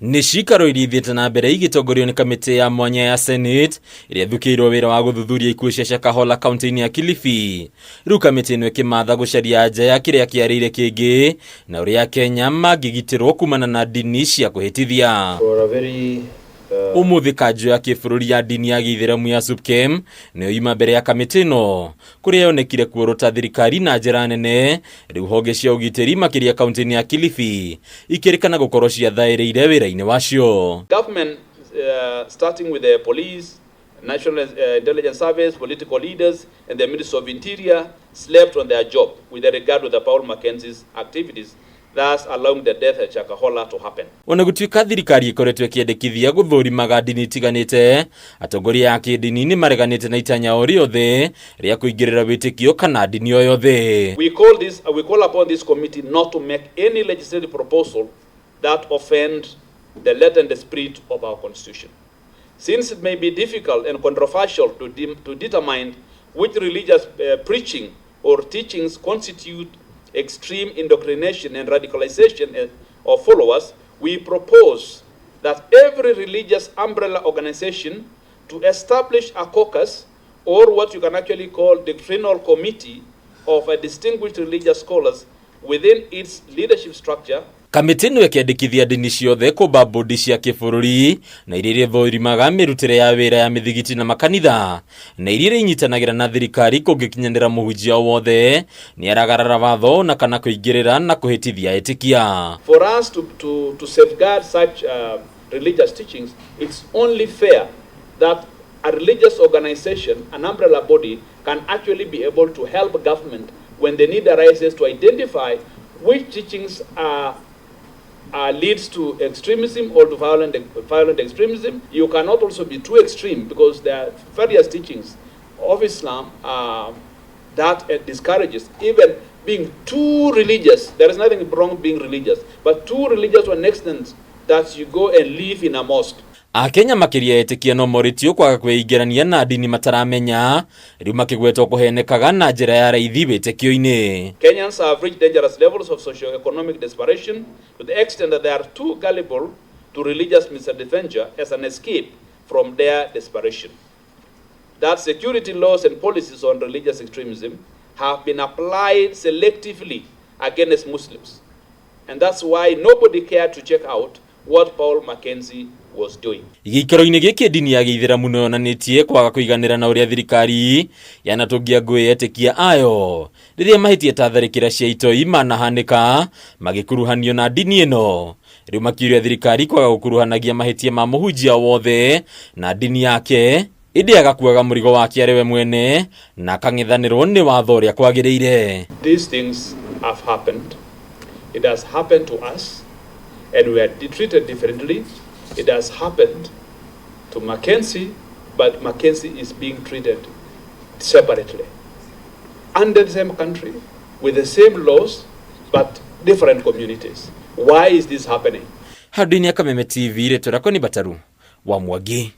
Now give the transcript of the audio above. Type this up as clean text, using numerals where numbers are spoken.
Nĩ cikaro iria ithiĩte na mbere igĩtongorio nĩ kamĩtĩ ya mwanya ya Senate ĩrĩa ĩthukĩirwo wĩra wa gũthuthuria ikuũ cia Shakahola kaunti-inĩ ya Kilifi. Rĩu kamĩtĩ ĩno ĩkĩmatha gũcaria nja ya kĩrĩa kĩarĩire kĩngĩ na ũrĩa Akenya mangĩgitĩrwo kumana na ndini cia kũhĩtithia. For a very Ũmũthĩ kanjũ ya kĩbũrũri ya ndini ya gĩithĩramu ya SUPKEM nĩyo yuma mbere ya kamĩtĩ ĩno kũrĩa yonekire kuorota thirikari na njĩra nene. Rĩu honge cia ũgitĩri makĩria kaunti-inĩ ya Kilifi ikĩrĩkana gũkorwo ciathaĩrĩire wĩra-inĩ wacio. Government, starting with the police, National Intelligence Service, political leaders, and the Ministry of Interior, slept on their job with regard to the Paul Mackenzie's activities, thus allowing the death at Shakahola to happen. Ona gũtuĩka thirikari ĩkoretwo ĩkĩendekithia gũthũrimaga ndini itiganĩte, atongoria a kĩndini nĩ mareganĩte na itanya o rĩothe rĩa kũingĩrĩra wĩtĩkio kana ndini o yothe. We call upon this committee not to make any legislative proposal that offend the letter and the spirit of our constitution. Since it may be difficult and controversial to determine which religious preaching or teachings constitute extreme indoctrination and radicalization of followers, we propose that every religious umbrella organization to establish a caucus, or what you can actually call doctrinal committee of a distinguished religious scholars within its leadership structure. Kamĩtĩ ĩno ĩkĩandĩkithia ndini ciothe kũmba mbũndi cia kĩbũrũri na iria irĩthũrimaga mĩrutĩre ya wĩra ya mĩthigiti na makanitha na iria irinyitanagĩra na thirikari kũngĩkinyanĩra mũhunjia o wothe nĩ aragarara watho na kana kũingĩrĩra na kũhĩtithia etĩkia. For us to safeguard such religious teachings, it's only fair that a religious organization, an umbrella body, can actually be able to help government when the need arises to identify which teachings are leads to extremism or to violent extremism. You cannot also be too extreme because there are various teachings of Islam that discourages even being too religious. There is nothing wrong being religious, but too religious to an extent that you go and live in a mosque. Akenya makĩria etĩkia no morĩtio kwaga kwĩingĩrania na ndini mataramenya rĩu makĩgwetwo kũhenekaga na njĩra ya raithi wĩtĩkio-inĩ. Kenyans have reached dangerous levels of socio-economic desperation to the extent that they are too gullible to religious misadventure as an escape from their desperation. That security laws and policies on religious extremism have been applied selectively against Muslims. And that's why nobody cared to check out what Paul Mackenzie was doing. Gĩikaro-inĩ gĩkĩ ndini ya gĩithĩramu no yonanĩtie kwaga kũiganĩra na ũrĩa thirikari yanatũngia ngũĩ etĩkia ayo rĩrĩa mahĩtia ta tharĩkĩra cia itoi manahanĩka magĩkuruhanio na ndini ĩno. Rĩu makiuria thirikari kwaga gũkuruhanagia mahĩtia ma mũhunjia wothe na ndini yake, ĩndĩ agakuaga mũrigo wake arĩ we mwene na akang'ethanĩrwo nĩ watho ũrĩa kwagĩrĩire. These things have happened. It has happened to us, and we are treated differently. It has happened to Mackenzie, but Mackenzie is being treated separately. Under the same country, with the same laws, but different communities. Why is this happening? Handũ-inĩ ya Kameme TV, rĩtwa rĩakwa nĩ Bataru wa Mwangi.